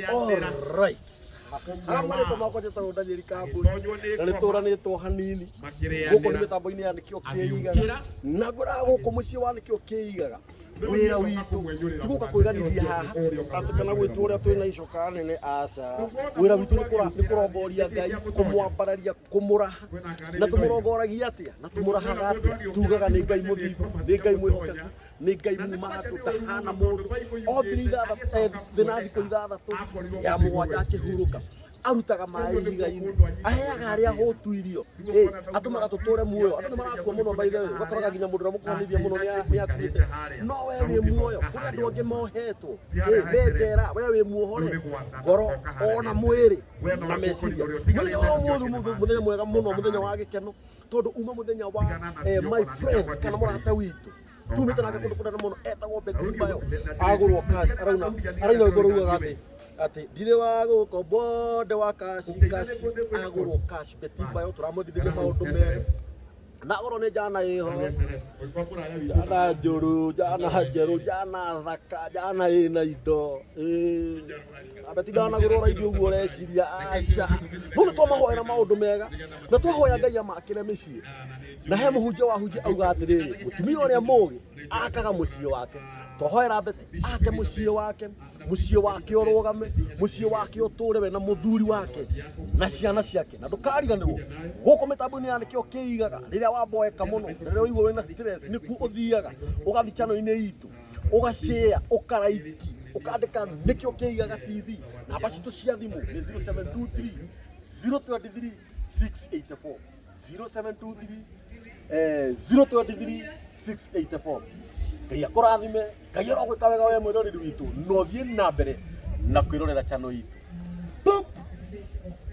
Alright. Ũmwe Marĩtwa wao makwa njĩtagwo Daniel Kambũri agĩtonywo nĩ na nĩ ngoma tũranĩtwo hanini gũkũ nĩ makĩrĩanĩra mĩtambo-inĩ ya Nĩkĩo Kĩigaga agĩũkĩra na ngwĩraga gũkũ mũciĩ wa Nĩkĩo Kĩigaga wĩra witũ ti gũka kwĩganithia haha atĩ kana gwĩtua ũrĩa twĩna icoka nene aca wĩra witũ nĩ nĩ kũrongoria Ngai kũmwambararia kũmũraha na tũmũrongoragia atĩa na tũmũrahaga atĩa tugaga nĩ Ngai mũthingu nĩ Ngai mwĩhokeku nĩ Ngai muma handũ ndahana mũndũ ombire thĩ na thikũ ithathatũ ya mũgwanja akĩhurũka arutaga maĩ ihiga-inĩ aheaga arĩa ahũtu irio atũmaga tũtũre muoyo andũ nĩ marakua mũno by the way ũgakoraga nginya mũndũ ũrĩa mũkuhanĩirie mũno nĩ akuĩte no we wĩ muoyo kũrĩ andũ angĩ mohetwo me njera we wĩ muohore ngoro ona mwĩrĩ na meciria mũthenya wa ũmũthĩ mũthenya mwega mũno mũthenya wa gĩkeno tondũ uma mũthenya wa my friend kana mũrata witũ tumĩte nake kũndũ kũnene mũno etagwo Betty Bayo agũrwo cash arauna araina rwĩmbo rũugaga atĩ atĩ ndirĩ wa gũkombo ndĩ wa kaci kaci agũrwo cash Betty Bayo tũramwendithĩria maũndũ mega na agũrwo nĩ njana ĩho njana njũru njana njerũ njana thaka njana ĩna indo ĩĩ Betty ndanagũrwo raithi ũguo ũreciria aca no nĩ twamahoera maũndũ mega na twahoya Ngai amakĩre mĩciĩ na he mũhunjia wahunjia auga atĩrĩrĩ mũtumia ũrĩa mũgĩ akaga mũciĩ wake twahoera Betty ake mũciĩ wake mũciĩ wake ũrũgame mũciĩ wake ũtũre we na mũthuri wake na ciana ciake na ndũkariganĩrwo gũkũ mĩtambo-inĩ ya Nĩkĩo Kĩigaga rĩrĩa wamboeka mũno rĩrĩa ũigua wĩna stress nĩkuo ũthiaga ũgathiĩ channel-inĩ itũ ũgashare ũkaraiki ũkandĩka Nĩkĩo Kĩigaga TV namba citũ cia thimũ nĩ 0723 023 684 0723 023 684 Ngai akũrathime Ngai arogwĩka wega we mwĩroreri witũ na ũthiĩ na mbere na kwĩrorera channel itũ.